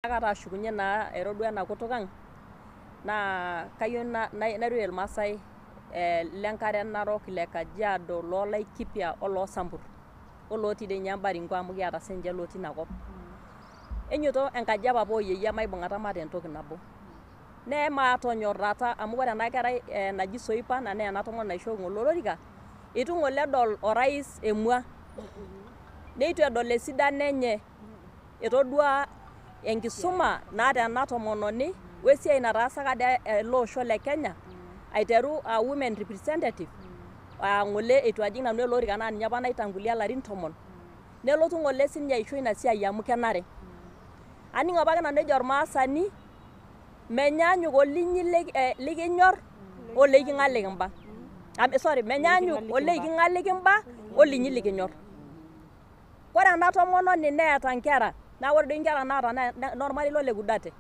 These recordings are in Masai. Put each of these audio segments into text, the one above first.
Kata ashukunye naa airo duo ena kutuk ang', naa kayieu nairorie irmaasai lenkare narok, le Kajiado, loo Laikipia oloo Sambur, olotii dii ninye Baringo amu kiata sinche lotii inakop. Enyoto enkaji e papa oyieyia maibung'ata mataa entoki nabo. Nemaatonyorrata amu ore ena kerai naji Soipan enaa ena tomononi naishooki ng'ole olorika, eitu ng'ole edol orais emua, neitu edol esidano enye, etodua enkisuma naata ena tomononi wesiai nataasaka dii ele osho le Kenya aiteru a women representative aa ng'ole eitu ajing nanu ele orika naa ninye apa naitangulia ilarin tomon, nelotu ng'ole sinye aisho ina siai amu kenare. Aning apake nanu ejo ormaasani menyaanyuk olinyi likinyor oleiking'a likimba. Sorry, menyaanyuk oleiking'a likimba olinyi likinyor. Ore ena tomononi neeta nkera, naa ore doi nkera naata naa inormarei lole Kudate.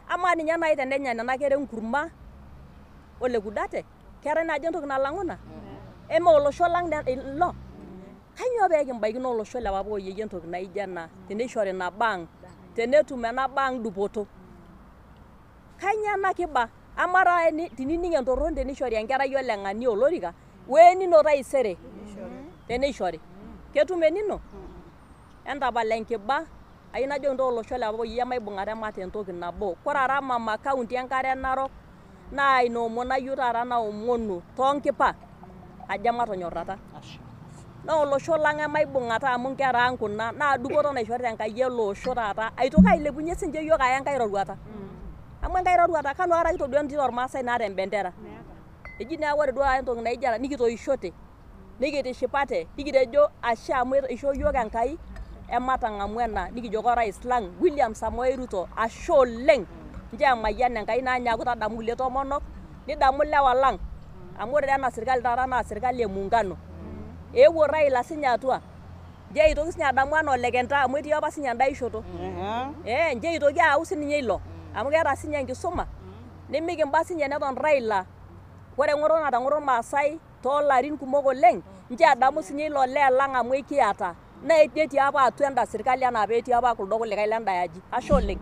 Amaa ninye naaji tenenya nena kera enkurma ole Kudate, keetae naaji entoki nalang'u ina? Eme olosho lang ilo? Kainyoo pee kibaikino olosho le papa oyieyia entoki naijo ena tenishori nabo ang', tenetum ena baa ang' dupoto? Kainyoo ena kiba? Amaa taata tenining entorroni tenishori enkerai oleng'ania olorika, wenino taisere tenishori, ketum enino? Entapal enkiba, ayieu najoki intae olosho le papa oyieyia maibung'ata mataa entoki nabo. Kore ara mama kaunti enkare narok naa ina omon ayieu taata naomonu toonkipa ajo ematonyorrata. Naa olosho lang emaibung'ata amu nkera ang' kuna naa dupoto naishorita Enkai ele osho taata aitoki ailepunye sinche iyiook aya enkae roruata. Amu enkae roruata, kanu aikata kitodua entito ormaasai naata embendera? Eji naa ore duo taata entoki naijo ena nikitoishote, nikitishipate, nikitejo ashe amu ishoo iyiook Enkai ematang'amu ena, nikijoki orais lang William Samoei Ruto ashe oleng' nchoo emayian Enkai naa nyaaku tadamu kulie tomonok, nidamu lewa lang' amu ore dii ena sirkali taata naa sirkali e muungano. Eewuo Raila sinye atua, nchoo eitoki sinye adamu anaa olekenta amu etii apa sinye endai shoto. Nchoo eitoki ayau sininye ilo amu keeta sinye enkisuma, nimikimba sinye neton Raila. Ore eng'oro natang'oro irmaasai toolarin kumok oleng', nchoo edamu sinye ilo lee lang' amu ekiata netii apa atua enda sirkali anaa peetii apa kuldo kulikae lenda aji. Ashe oleng'.